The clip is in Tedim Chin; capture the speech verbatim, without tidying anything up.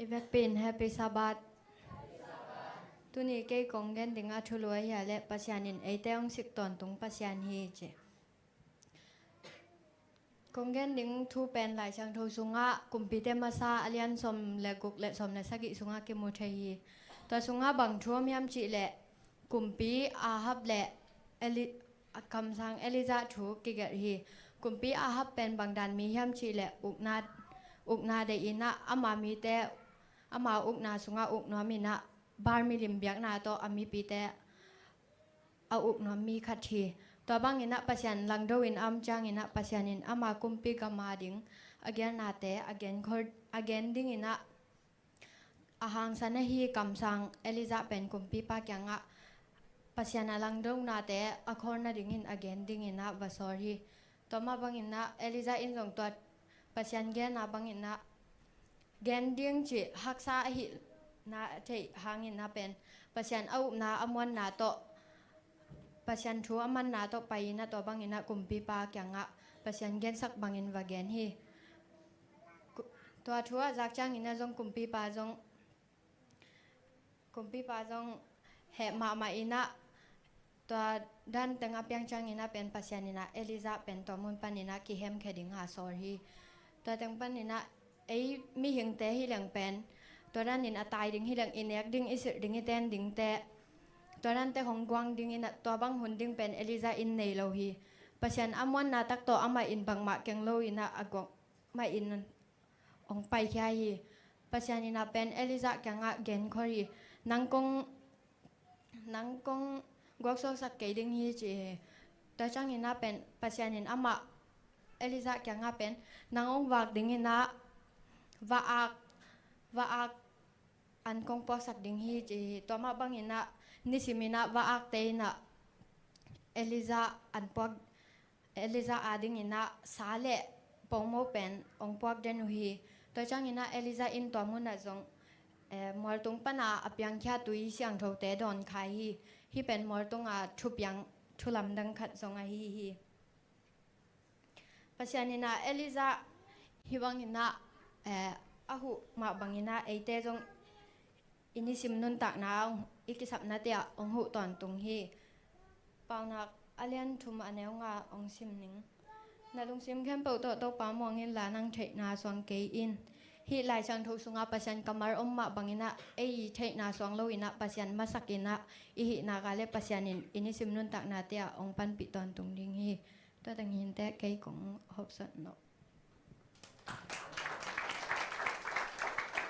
I vekpi in Happy Sabbath. Tuni kei kong gen ding a thulu ahi a leh Pasian in eite hong sik tawntung Pasian hi ci. Kong gen ding thu pen Lai Siangtho sungah Kumpite Masa a lian sawm le guk le sawm le sagih sungah kimu thei hi. Tua sungah bang thu om hiam cih leh Kumpi Ahab le Eli-, a kamsang Elijah thu kigelh hi. Kumpi Ahab pen bang dan mi hiam cih leh ukna, ukna deih in ah ama mite ama ukna sungah uk nuam in ah Baal milim biakna tawh a mipite a uk nuam mi khat hi. Tua bangin ah Pasian langdo in a om ciangin ah Pasian in ama kumpi gam a ding a gelnate a gen khol, a gen dingin ah a hangsan ahi kamsang Elijah pen kumpipa kiangah Pasian a langdonate a kholna dingin a gen dingin ah va sawl hi. Tua mah bangin ah Elijah in zong tua Pasian gelna bangin ah gen ding cih haksa ahihna a theih hangin ah pen Pasian a upna a muanna tawh, Pasian thu a manna tawh pai in ah tua bangin ah kumpipa kiangah Pasian gensak bangin va gen hi. Ku-, tua thu a zak ciangin ah zong kumpipa zong, kumpipa zong heh mahmah in ah tua dan teng a piang ciangin ah pen Pasian in ah Elijah pen tua mun panin ah kihemkhia ding a sawl hi. Tua teng panin ah ei mihingte hi leng pen tua danin a tai ding hi leng, i nek ding, i silh ding, i ten dingte, tua dante hong guang dingin ah tua bang hun ding pen Elijah in nei lo hi. Pasian a muanna tak tawh amah in bangmah keng lo in ah a guang mah in hong paikhia hi. Pasian in ah pen Elijah kiangah genkhol hi. Nang kong, nang kong guaksuaksak kei ding hi ci hi. Tua ciangin ah pen Pasian in amah Elijah kiangah pen nang hong vak dingin ah va-ak, va-ak an kong puaksak ding hi ci hi. Tua mah bangin ah nisimin ah va-akte in ah Elijah an puak, Elijah a dingin ah sa le pongmo pen hong puak den uh hi. Tua ciangin ah Elijah in tua munah zong, eh, mualtung pana a piangkhia tui siangthote dawn khai hi. Hih pen mualtung a thupiang thulamdang khat zong ahi hi. Pasian in ah Elijah hih bangin ah, eh, a huh mah bangin ah eite zong i nisim nuntakna hong, i kisapnate ah hong huh tawntung hi. Paunak a lian thum a neu nga hong sim ning. Na lungsim khempeuh tawh Topa muang inla nang theihna suang kei in. Hih Lai Siangtho sungah Pasian kammal om mah bangin ah ei i theihna suang lo in ah Pasian masak in ah i hih nak a le Pasian in i nisim nuntaknate ah hong panpih tawntung ding hi. Tua teng hi inteh, kei kong hopsawn lo.